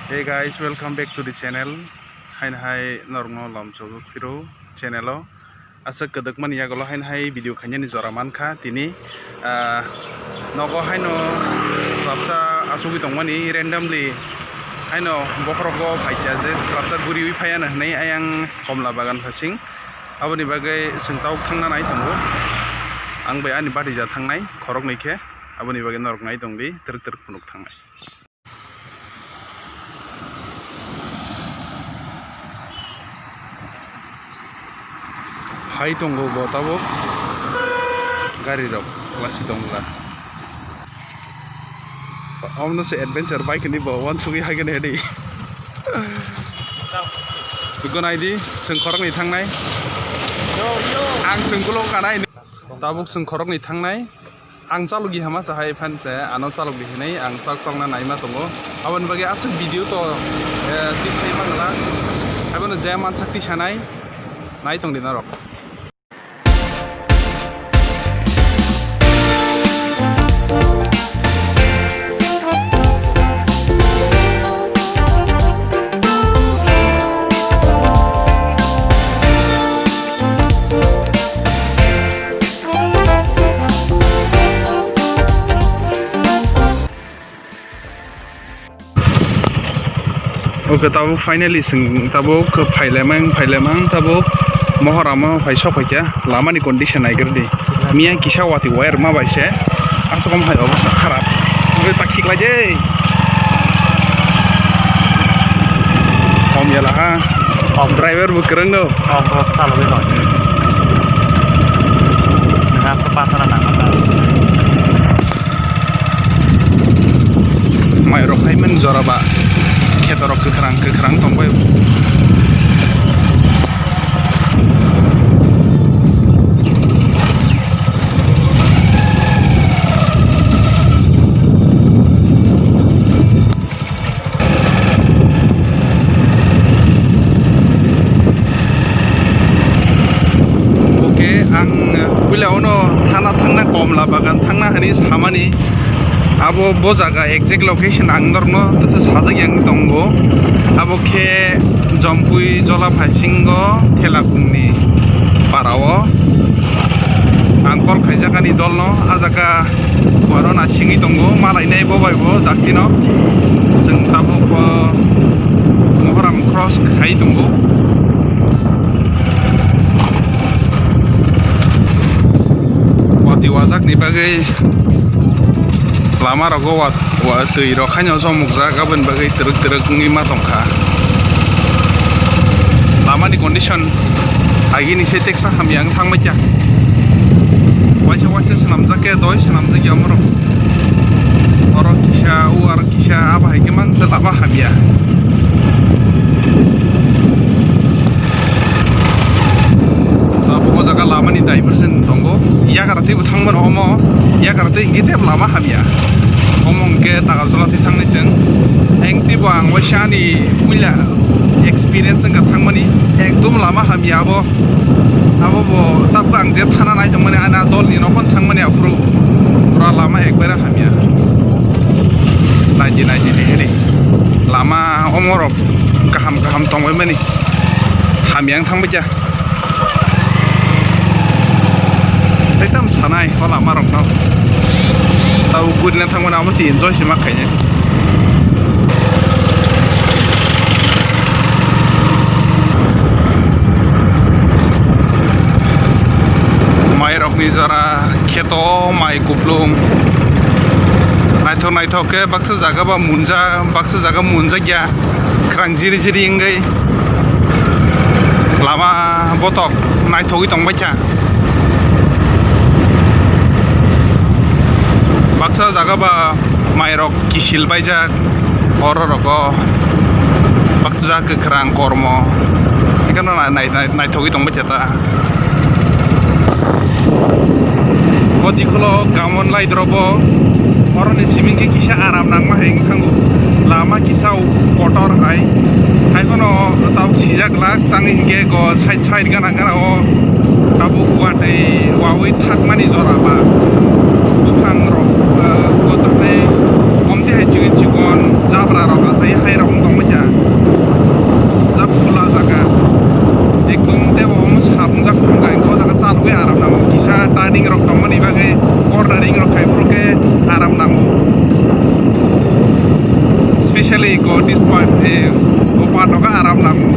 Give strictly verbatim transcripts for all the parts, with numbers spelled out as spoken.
Hey guys, welcome back to the channel. Haino hai norokno lomsogo phiro channel o. Aswk kwdwkmani yagulo haino hai video khainani jora mankha tini. Ah, nogo haino swrapsa achugwi tongmani randomly haino bokhorogo phaikha je swrapsa guriwi phaiya hwnwi ayang komla bagan phasing. Aboni bagwi chwng tabuk thangna nai tongo. Ang bai ani batija thangnai khoroknwi khe. Aboni bagwi norok nai tongdi twrwk twrwk phunuk thangnai. Hai tongo bo tabuk gari rok lasi tongla. Omo se adventure bike ni bo wansugwi hai khe nedi. Bekkho naidi, chwng khoroknwi thangnai. Ang chwng ulo kanai. Tabuk chwng khoroknwi thangnai. Ang chalok di hama chahai phan se ano chalok di hinwi ang tak chokna naima tongo. Aboni bagwi aswk video to, eh, tisai mangla. Abono je mansak tisanai nai tongdi norok. Oke, tabuk finally chwng tabuk phailaimang, phailaimang tabuk Mohorama phai sok phaikha, lamani condition naigridi. Miya kisa watwi wire ma bai se aswk hai obostha kharap. Oke, ta khiklai je. Kom yala ha. Driver bo kwrwng no. Kom, kom, chalogwi tong. Nang aswk pasana nang. Mai rok hai mani jora ba kheto rok kwkhwrang kwkhwrang tong bai. Oke, ang puila uno thana thangna Komla Bagan thangna hani samani. Abo bo jaga exact location ang norokno tesa sajak yang tongo. Abo khe Jompui Jola Phaisingo Thelakungni para o. Ang call khaijak ani dolno, a jaga Borok nasingwi tongo, malainai bo bai bo daktino. Chwng tabuk o Mohoram cross khai tongo. Watwi wajakni bagwi lama rogo wat-, wa-, twi rok haino chomukjak, aboni bagwi twrwk twrwk wngwi ma tongkha. Lamani condition agini se teksa hamya wng thangbaikha. Waisa waisa swnamjak khe doi swnamjak ya omorok. Oro kisa, o aro kisa, abo hai khe mang khe lama hamya. Abo o jaga lamani diversion tongo. Yagra teibo thangmano omo, yagra tei hwnkhe teibo lama hamya. Omo hwnkhe Takarjala tei thangnai chwng. Eng teibo ang waisa ani puila experience wngkha thangmani, ekdom lama hamya abo. Abo bo tabuk ang je thana nai tongmani, ani a dolni nokon thangmani aphuru pura lama ekbare hamya. Naidi naidi nihili lama omorok kaham kaham tongbaimani, hamya wng thangbaikha. Tei tamo sanai o lama rokno. Tabo gurina thangmani abo se enjoy se ma khainai. Mai rokni jora kheto mai kuplung. Naithok naithok khe baksa jaga ba munja, baksa jaga munjakya. Khwrang jiri jiri wngwi lama botok naithogwi tongbaikha. Baksa jaga ba mairok kisil baijak, oro rogo baksa kwkhwrang kormo, haikhe no nai-, nai-, nai-, naithogwi tongbaikha ta. O dikhulo gamon lai drobo, oroni simi khe kisa aram nangma hai wng thango. Lama kisa kotor hai, hai kheno tabuk sijak lak tangwi hinkhe go side side gana gana o tabuk watwi wawi thakmani jora ba buphang rok, ah, kotor tei omtwi hai chikon chikon jabra rok asai hai rok wng tongma Actually, go this part, eh, go part o aram nango.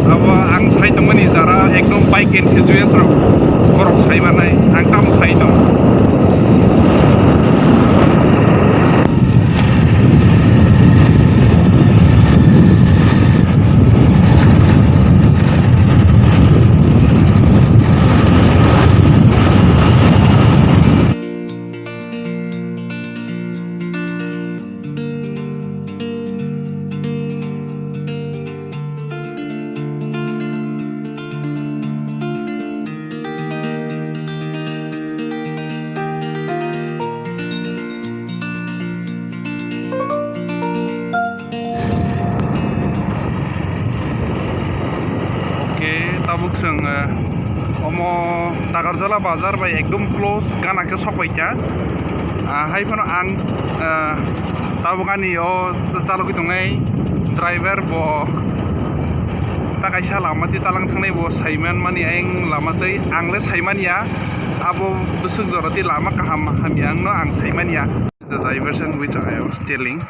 Abo ang sai tongmani jara ekdom bike enthusiast rok, borok sai manai, ang tamo sai tong. Oke, tabuk chwng, eh, omo Takarjala bazar bai ekdom close gana khe sokpaikha. Ah, hai phano ang, ah, tabuk ani o chalogwi tongnai driver bo ta kaisa lama twi talang thangnai bo saiman mani ayang lama twi ang le saimanya abo bwswk jora twi lama kaham hamya wngno ang saimanya. The diversion which I was telling.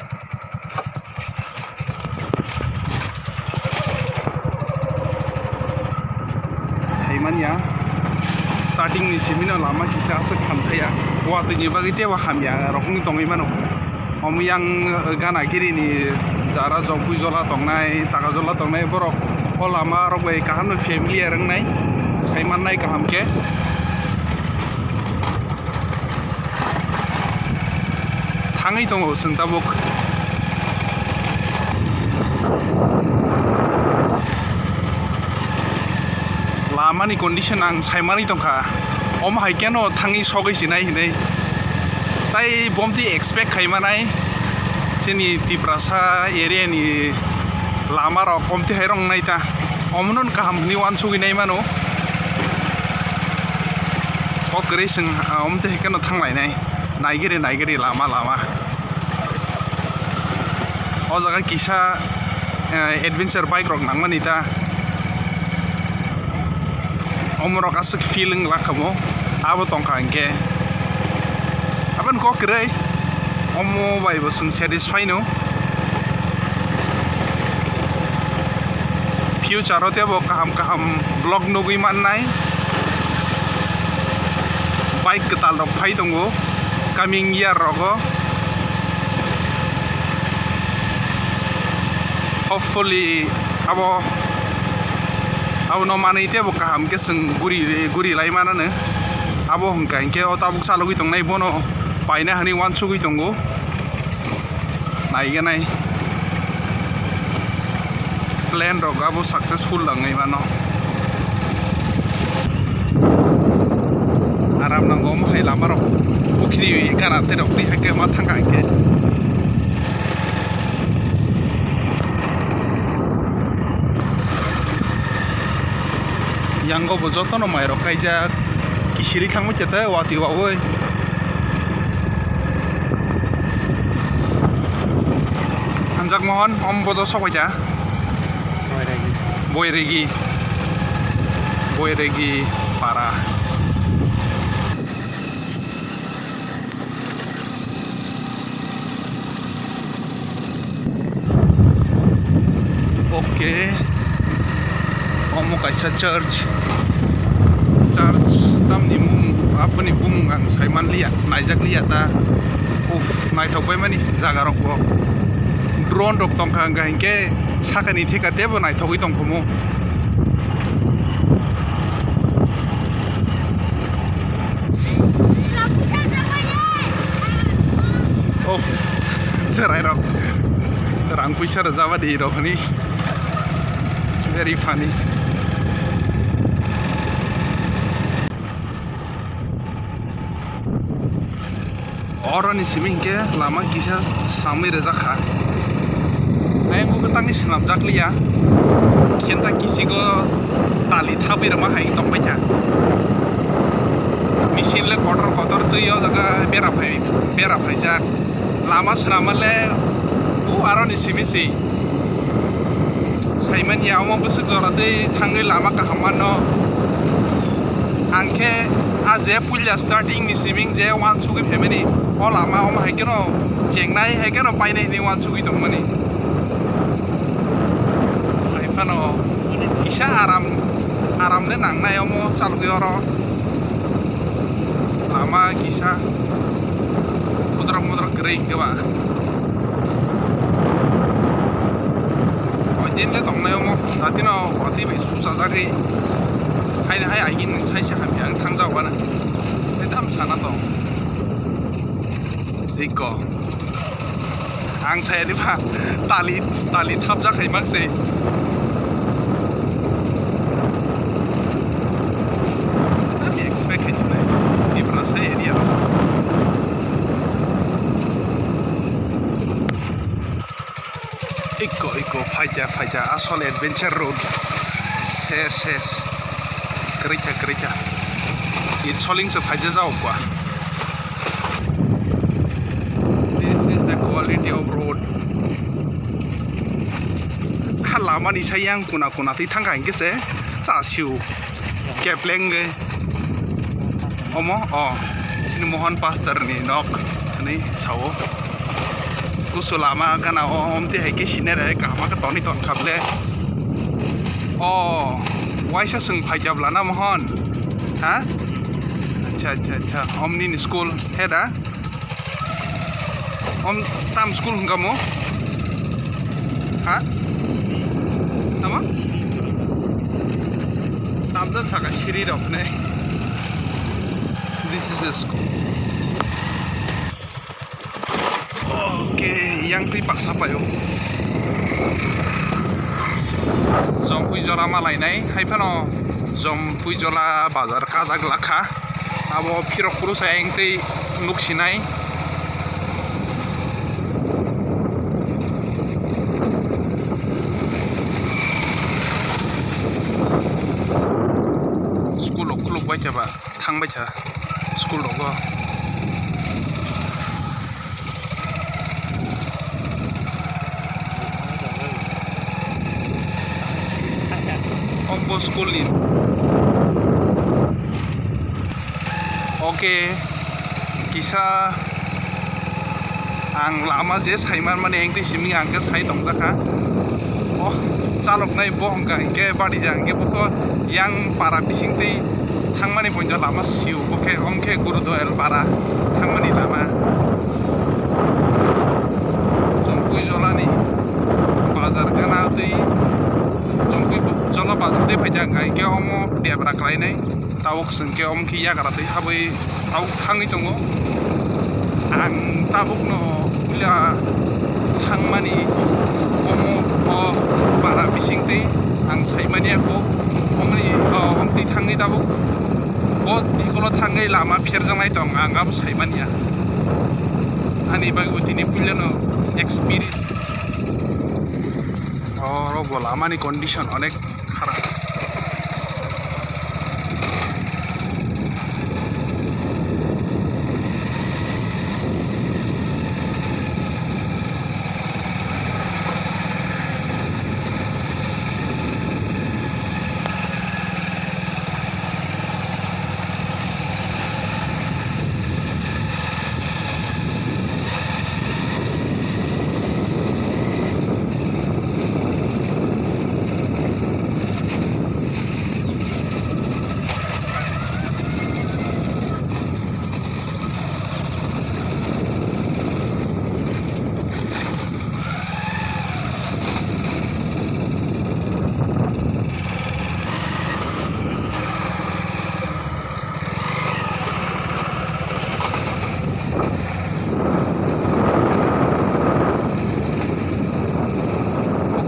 Saimanya, starting ni simino lama kisa aswk hamthaya. Watwi ni bagwi teibo hamya rokni tongwi mano. Omo yang, uh, gana giri ni jara jok bui jola tongnai, taka jola tongnai borok o lama rok bai kaham no familiar wngnai, saimannai kaham khe. Thangwi tongo chwng tabuk. Lamani condition ang saimanwi tongkha. Omo hai keno thangwi sogwi sinai hinwi. Tai bomti expect khaimanai chini Tiprasa area ni lama rok omti hai rok nai ta. Omono kaham hinwi wansugwi nai mano. Kok kwrwi chwng, ah, omtwi hai kheno thanglainai. Naigiri, naigiri lama, lama. O jaga kisa, eh, adventure bike rok nangmani ta. Omorok aswk feeling lakha mo. Abo tongkha hinkhe. Aboni kok kwrwi. Omo bai bo chwng satisfy no. Future o teibo kaham kaham vlog nugwi mannai. Bike kwtal rok phai tongo coming year rogo. Hopefully abo, abono manwi teibo kaham khe chwng guri, guri lai manano. Abo hwnkha hinkhe o tabuk chalogwi tongnai bono paina hinwi wansugwi tongo. Naiganai plan rok abo successful wngwi mano. Aram nango omo hai lama rok pukhiri gana tei rok twi hai khe ma thangkha hinkhe. Yango bo jotono mairok kaijak, kisiri thangbai khe tei watwi waui. Hanjak Mohon, om bojo sokbaikha. Boiregi. Boiregi. Boiregi para. Oke. Omo kaisa church. Church tamni mung, aboni bumung ang saimanliya, naijakliya ta. Uff, naithok baimani jaga rokbo. Drone rok tongkha hwnkha hinkhe sakani thika teibo naithogwi tongkhomo. Uff, cherai rok rang puisa rwjaba di rok hwnwi. Very funny. Oroni simi hinkhe lama kisa swnamwi rwjak kha. Ayang bo kwtangni swnamjak liya. Khenta kisigo tali thabwi rwma hai tongbai kha. Machine le kotor kotor twi o jaga bera phai, bera phaijak. Lama swnamale o aroni simi se. Saimanya omo bwswk jora twi thangwi lama kaham mano. Ang khe a je puila starting ni siming je uansugwi phaimani, o lama omo hai kheno chengnai, hai kheno painai hinwi uansugwi tongmani. Hai phano kisa aram, aram le nangnai omo chalogwi oro. Lama kisa khudrok mudrok kwrwi hwnkhe ba. Oijin le tongnai omo, datino watwi bai susajagwi. Haino hai aigin nwng saisa hamya ang thangjak uanw. Tei tam sana tong. Iko. Ang saya di ba tali, tali thapjak hai mak se. Tami expect hai sinai. Tipra sa area. Iko, iko, phaikha, phaikha, asol adventure road. Ses, ses. Kwrwikha, kwrwikha. It soling se phaija jao kwa. This is the quality of road. Ha lama ni sayang kuna kuna twi thangkha hinkhe se chasiu. Kepleng le. Omo, o, chini Mohan Pastor ni nok hinwi sao. Kusu lama gana o, omtwi hai khe scenery kaham khe tonwi tongkha ble. O, waisa chwng phaikha bla na Mohan? Ha? Acha, acha, acha. Omni ni school, he da? Om tam school hwnkha mo? Ha? Tamo? Tam to chaka siri rok ne. This is the school. Okay, yang twi baksa paio. Jom pui jora malainai, hai phano. Jompuijola bazar kajak lakha. Abo phirok kuru sa engtwi nuk sinai. School rok khuluk bai kha ba, thang bai kha school rogo. Ombo school ni. Okay, kisa ang lama je saiman mani engtwi simi ang khe sai tongjakha. Oh, chaloknai bo hwnkha hinkhe bari ya hinkhe bokho yang para bisingtwi thangmani poito lama sio, bo khe, omo khe Gurudwal para thangmani lama. Chongpui jolani bazar gana twi, Chongpui jola bazar twi phaikha, hwnkha hinkhe omo debra khlainai. Tabuk chwng khe omo khe yagra twi habwi tabuk thangwi tongo. Ang tabukno puila thangmani omo o para bisingtwi ang saimani ya kho. Omoni, o, omtwi thangwi tabuk bo dikolo thangwi lama pherjaknai tong, ang abo saimani ya. Ani bagwi bo tini puilano experience. Oro bo lamani condition onek kharap.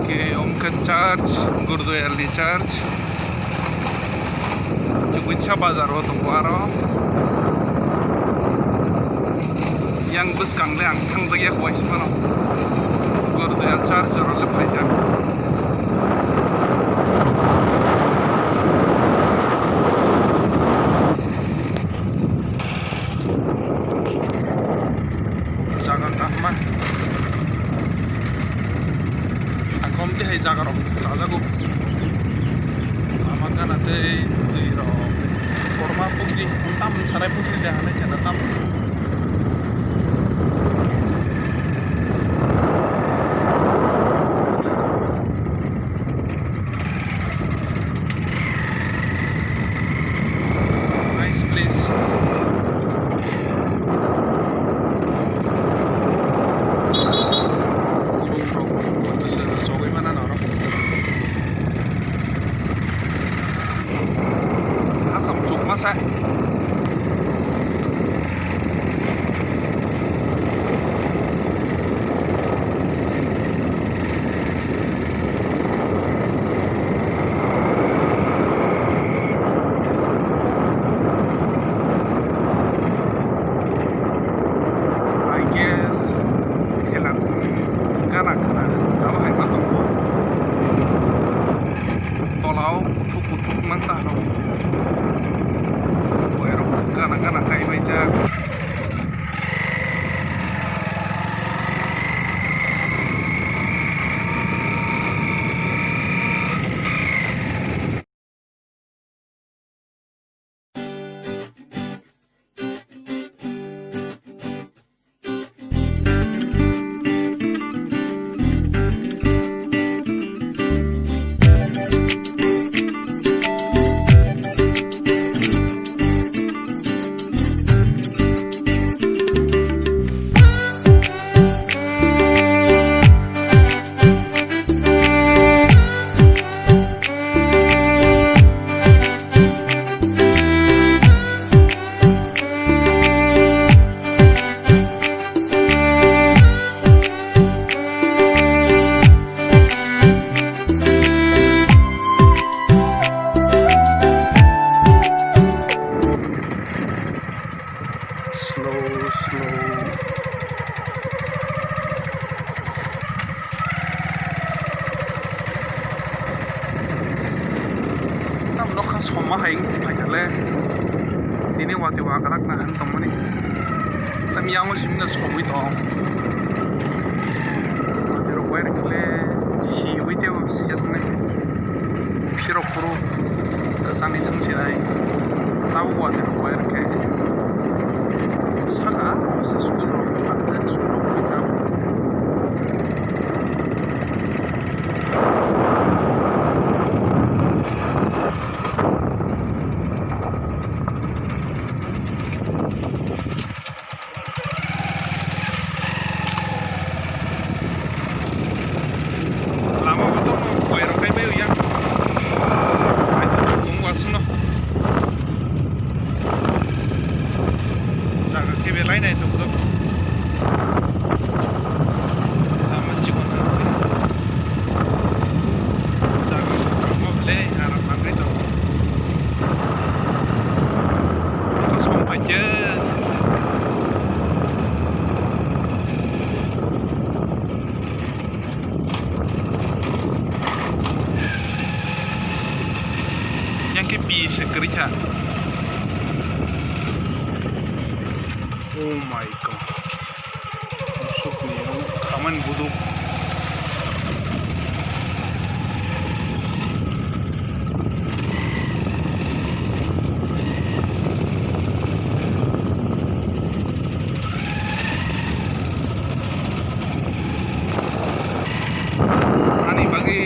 Okay, omo khe church, Gurdwal ni church. Chukitsa bazar o tongo aro. Yang bwskang le ang thangjak ya kho waisa phano. Gurdwal church oro le phaijak. Jaga kaham. Akom tei hai jaga rok chajago. Lama gana tei twi rok. Ma pukri, tam sarai pukri de hanai kana tam. Nice place. Asam chuk masa. I guess khela gana khna abo hai ma tongo. Tolao kuthuk kuthuk man ta rok. Boy rok gana gana kai bai jak. Slow, slow. Tam nokha soma hai wng phai kha le. Tini watwi wakarak na han tongmani. Tam yango simi no somwi tong. Watwi rok wai rikhle siwi tebo siyasnai. Phirok phuru kwchangni thang sinai. Tabuk watwi rok wai rikhe. Saka, sa school rok, school rok wngkha. Lama bo tongo, boi rok kai bai yang. Bai tongo, tongo aswk no. Jaga khe belai naithok tok. Lama chikon. Jaga kwbangma belai aram nangwi tongo. Kosom paikhe. Yang khe pi se kwrwi kha. Oh my God. Musukni oro khamani buduk. Ani bagwi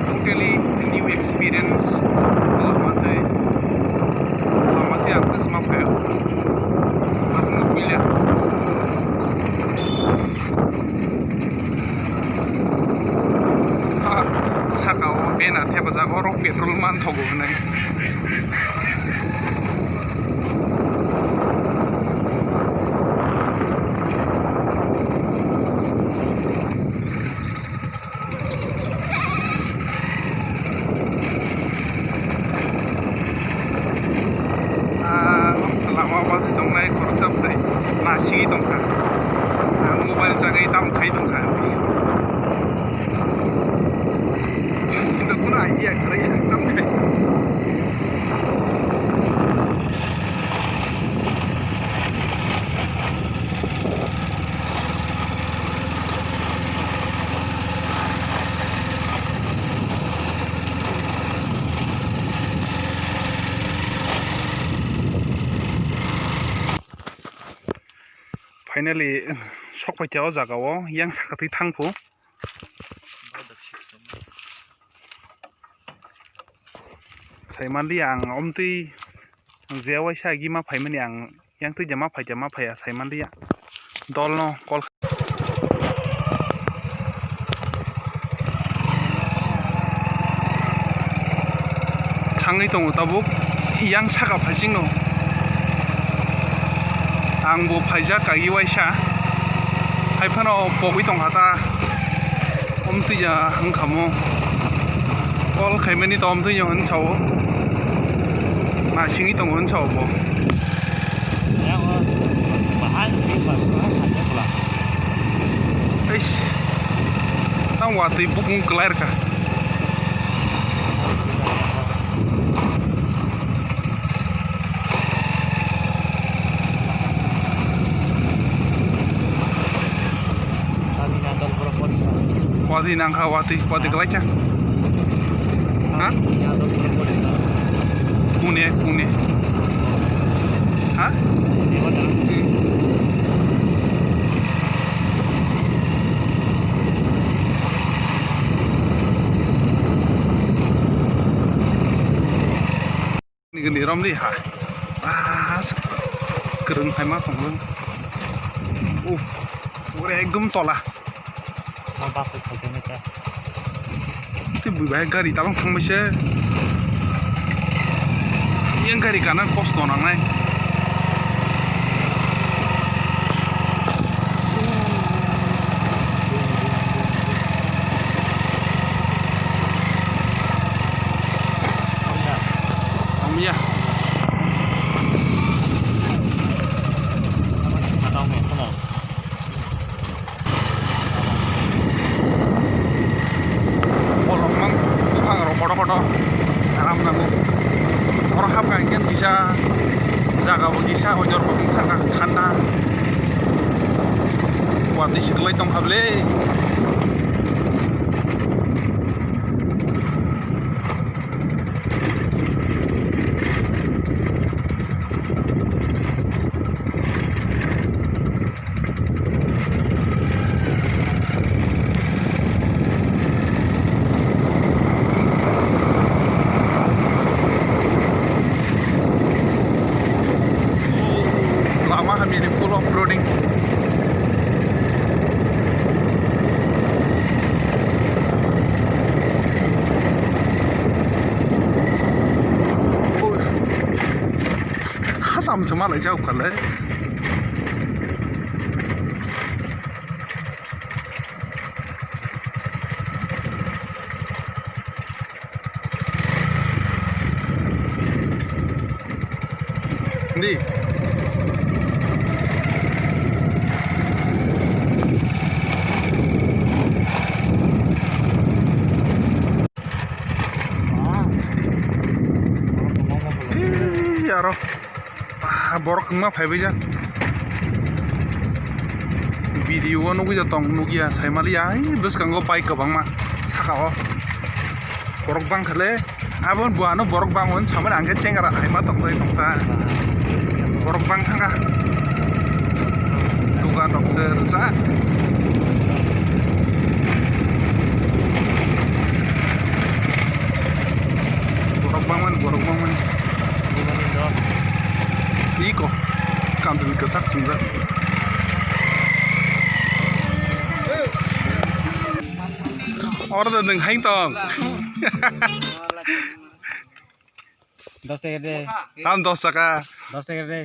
totally new experience. Lama tei, lama tei ang tei sma phai. Tabuk nukliya. Ah, saka o bena thepajak, oro petrol manthogo hinwi. Ah, lama basi tongnai khoroksa bwtwi nasigwi tongkha. Ah, mobile chagwi tamo khai tongkha. Kunu idea kwrwi tamo khai. Finally, sok paikha o jaga o, yang saka twi thang phu. Sai manliya ang omtwi je waisa agi ma phaimani ang yang twi je ma phaikha ma phaiya sai manliya. Dol no call. Thangwi tongo tabuk yang saka phaisingno. Ang bo phaijak kagi waisa. Hai phano pogwi tongkha ta. Omtwi ya wngkha mo. Call khaimani to omtwi ya hwn sao. Nasingwi tongo hwn sao bo. Eish. Tang watwi bukung kwlairwkha. Watwi nangkha, watwi, watwi kwlaikha. Ha? Pune, Pune. Ha? Hmm. Nini romli ha. Bas. Kwrwng hai ma tongo. Oh. Pura ekdom tola. Ma bak khe khaikhe nai ta. Tei bui bai gari dalong thangbai se. Yang gari gana kosto nangnai. Hamya. Bolong mang buphang rok kotor kotor aram nango. Oro hapkha hwnkhe kisa jaga bo kisa oinor bo wngkha thanda. Watwi swkwlai tongkha bwle. Lama hamya ni full off roading. Hasam se malai jao kale. Di. Ih, aro. Ah, borok wngma phaibaijak. Video o nugwi da tong nugya saimaliya. Ai, bwskango bike kwbangma saka o. Borok bangkha le. Abo bo ano borok bangmani samani ang khe chengra hai ma tongthai tongkha. Borok bang thangkha. Dugan rok se rwchak. Borok bangmani, borok bangmani. Iko. Kandil kwchak chumjak. Oro da nwng hai tong. Dos taka de. Tam dos taka. Dos taka de.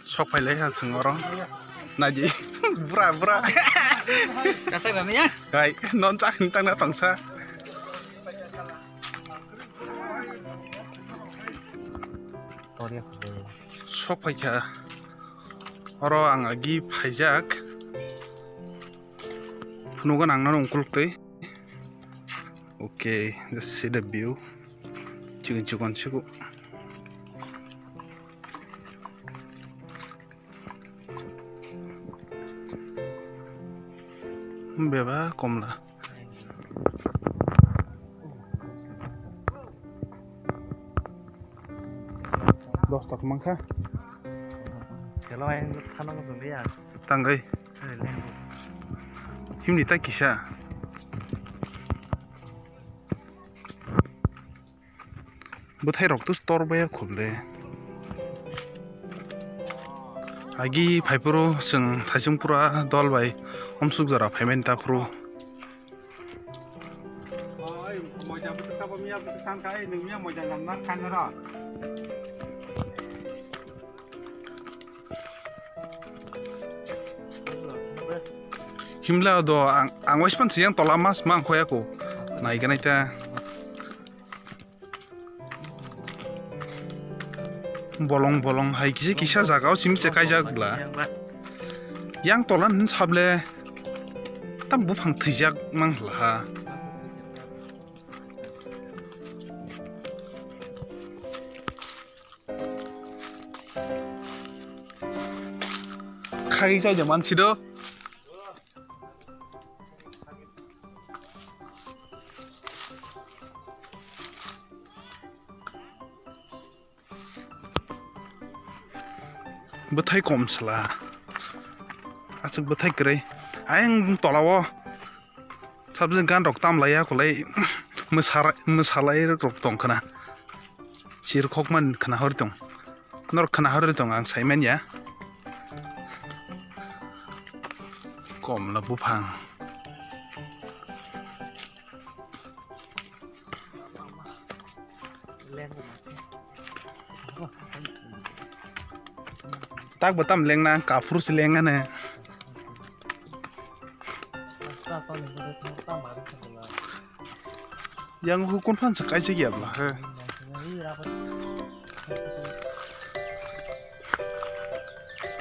Sok phai lai ha chwng oro. Naidi. Bura, bura. Kasak rani ya? Hai, non chak tang na tongsa. Sok phai kha. Oro ang agi phaijak. Phunukgo nang nang ukuluk twi. Okay, just see the view. Chikon chikon siku. Beba komla. Dos taka mankha. Hello, ayang thana mo tongdi ya. Tangwi. Eh, leng. Himni ta kisa. Bwthai rok to tor baya khuble. Agi phaipuru chwng Thaisingpura dol bai Omsuk jora phaimani taphuru. Oi, moja bwswk tabo miya bwswk tang kha, ei nwng miya moja lamna khan ro. Himla do ang, ang waispan siyang tola mas mang khoya ko. Nai ganai ta. Bolong bolong hai kisa kisa jaga o simi se kaijak bla. Yang tola hin sable. Tam buphang thwijak mang hla ha. Khai chai de mansi do. Bwthai kom sla. Aswk bwthai kwrwi. Ayang tola o. Sabjing gan rok tam laiya kulai mwsara-, mwsalai rok tong khna. Chir khok man khna hor tong. Nor khna hor tong ang sai man ya. Kom la buphang. Tak bo tam leng na, kaphuru se leng na. Yang hukun phan se kaisa ya bla he.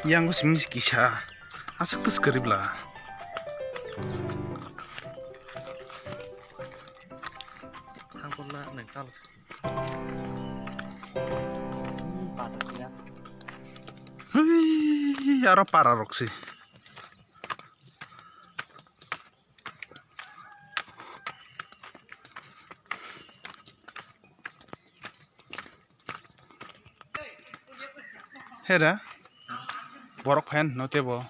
Yang simi kisa aswk tis kwrwi bla. Thangkol na nang chal. Ui, aro para rok se. Hera, borok phan no tebo.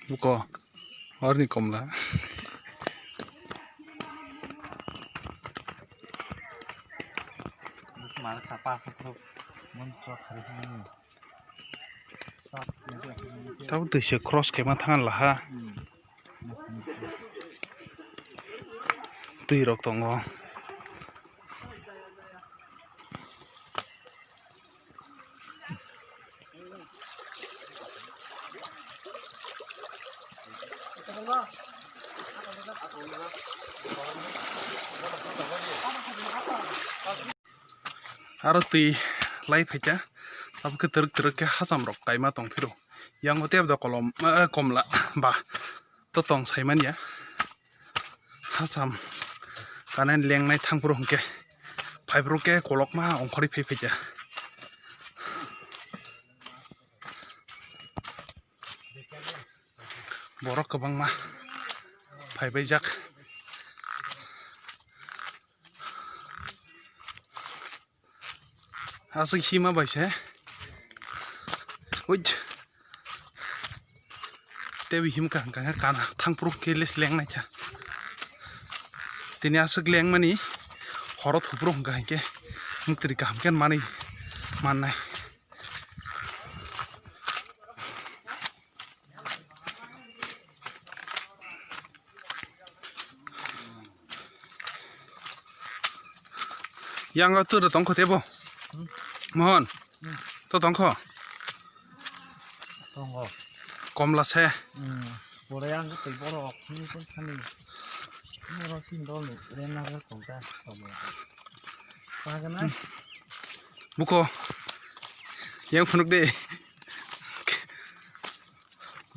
Buko, orni komla. Tabo twise cross khaima thang laha. Twi rok tongo. Aro twi lai phaikha, abo khe twrwk twrwk khe hacham rok kaima tong phiro. Yango tei abo kolom, eh, komla ba to tong sai manya. Hacham kanai lengnai thangphuru hwnkhe phaiphuru khe kolokma ongkhorwi phai phaikha. Borok kwbangma phaibaijak. Aswk hima bai se. Ui. Tebi himkha hwnkha khe kana thangphuru khe les lengnaikha. Tini aswk lengmani horo thuphuru hwnkha hinkhe muktri kaham khe manwi mannai. Yang o tura tongkho tebo? Hmm? Mohon. Hmm. To tongkho? Tongo. Komla se. Hmm. Pore ang tei borok ni kon thani. Borok tin dol ni rena re tongka. Paganai. Buko. Yang phunuk de.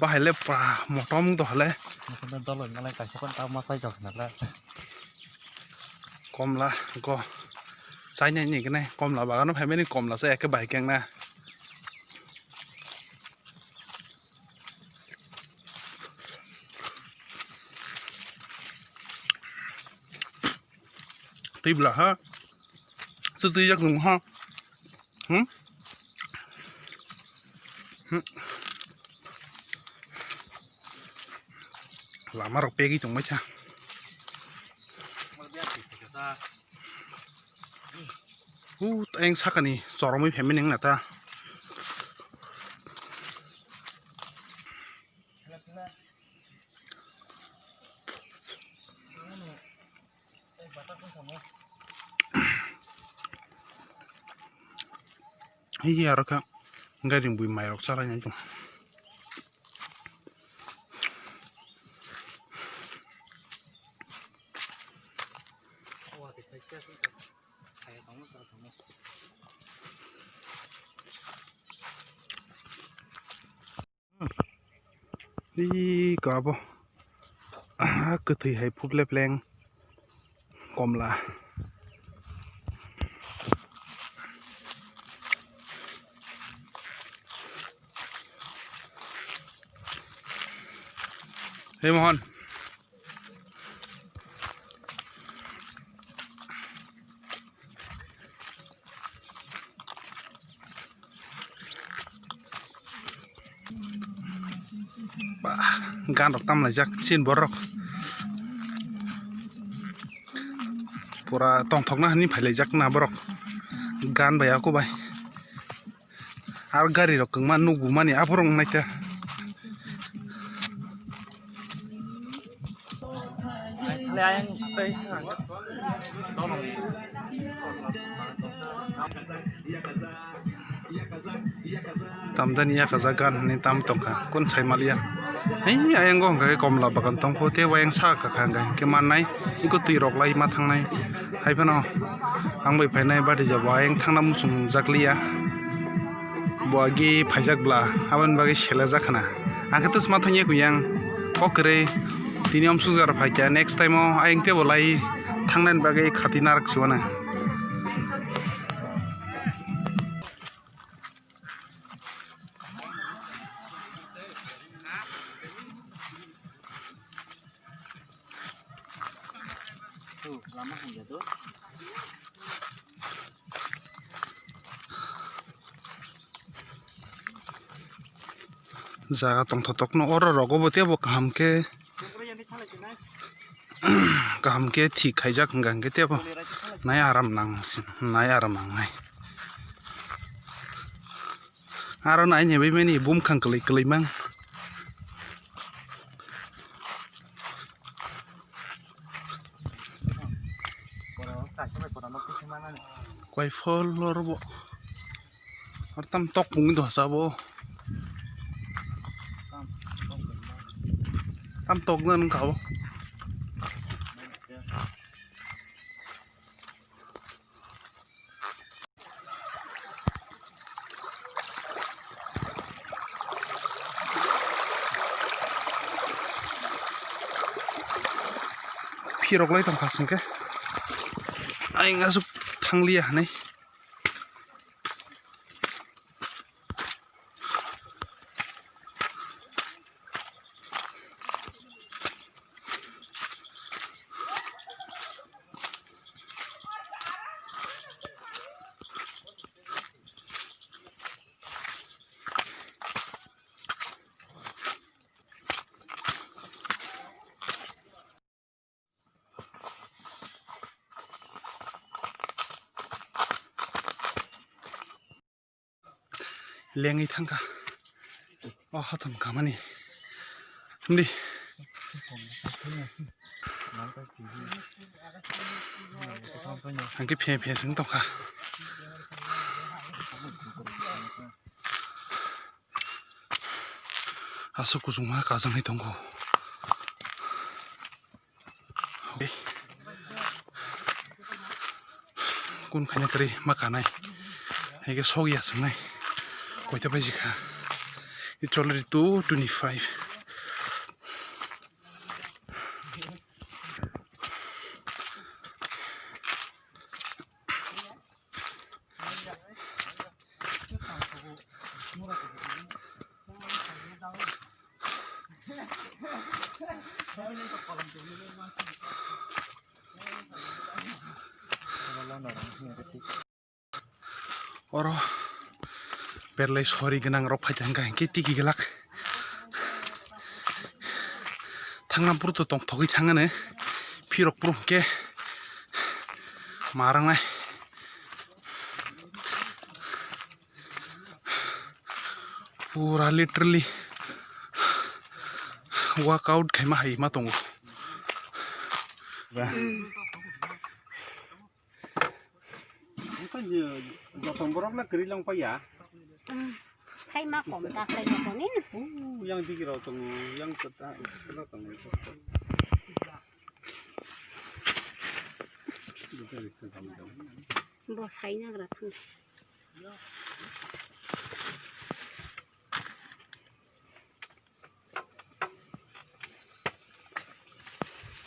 Bahai le pa motom to hale. Motom dol ngalai kaisa kon ta ma sai jok nala. Komla go. Taini ni kene komla bagano phaimani komla se eke bai keng na. Twi bwla ha. Su twi jak nung ha. Hmm? Hmm. Lama rok pegwi tongmai kha. Hut ayang sakani choromwi phaimani wngna ta. Higi aro khe gairing bui mairok chalainai tong. Ih, kabo. Ah, kwthwi hai phuk lepleng. Komla. Hei, Mohan. Bah, gan rok tam laijak chin borok. Pura tongthokna hwnwi phai laijak na borok. Gan bai ako bai. Aro gari rok kwngma nukgumani aphuru wng naita. Tamjani yakajak gan hwnwi tam tongkha, kun sai maliya. Hei, ayang go hwnkha khe komla bagan tongkho, tei wayang saka kha hwnkha hwnkhe mannai, eko twi rok lai ma thangnai. Hai phano ang bai phainai bati jabo ayang thangna muchung jakliya. Bo agi phaijak bla, aboni bagwi selajak khna. Ang khe twsma thangya kuyang, kok kwrwi. Tini omsuk jora phaikha, next time o ayang tebo lai thangnani bagwi khati narak suana. Jaga tongthotok no oro rogo bo tebo kaham khe, kaham khe thik khaijak hwnka hwnkhe tebo nai aram nang, nai aram nangnai. Aro nai ni bai mani bumkhang kwlwi kwlwi mang. Koi phol lor bo. Ar tam tok pung do sa bo. Tam tok na nung kha bo. Phirok lai tongkha singkhe. Ayang aswk thangliya hinwi. Lengwi thangkha. O hatham kamani. Himdi. Hangke phe phe sing tongkha. Aswk kuchukma kajangwi tongo. Kun khaina kwrwi ma kanai. Hai khe sokya swngnai. Koita baji kha? It's already two twenty-five. Oro berlai sori gwnang rok phai thangkha hinkhe tiki glak thangna puru to tongthogwi thangano phirok puru hinkhe ma rangnai. Pura literally workout khaima hai ma tongo. Joto borok na kwrwi lang paiya. Khai ma kom ta khai ma kom in. Yang digi rok tongo, yang kota kota tongo. Bo sai nagra thang.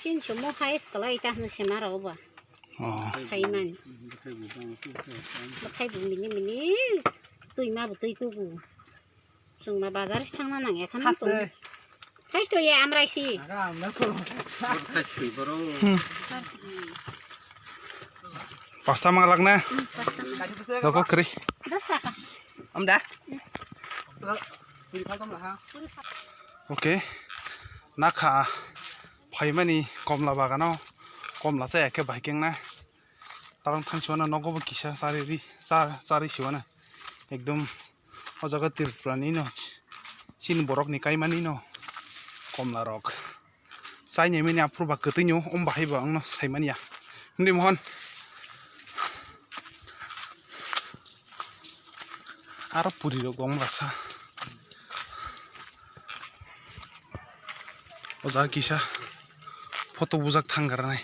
Chin sumo highest kwlai ta hwnwi sema rw ba. Oh. Khaimani. Bwkhai bo mini mini. Twi ma bo twi kuku. Chwng ma bazar thangna nang ya khana to. Haste. Thais to ye amrai si. Aga amna ko. Thais twi boro. Hmm. Pasta manglak na. Hmm, pasta manglak. Loko kri. Dos taka. Amda. Puri phaltam laha. Okay. Nakha phaimani komla bagano komla chaya khe baikeng na. Tarang thang siwana nogo bo kisa chari ri cha chari siwana. Ekdom o jaga Tripura ni no chini borok ni kaimani no komla rok. Chaini mini aphuru ba kwtwi nw, om bahai ba wngno saimanya. Hindi mohon. Aro puri rok wng laksa. O jaga kisa photo bujak thang gra nai.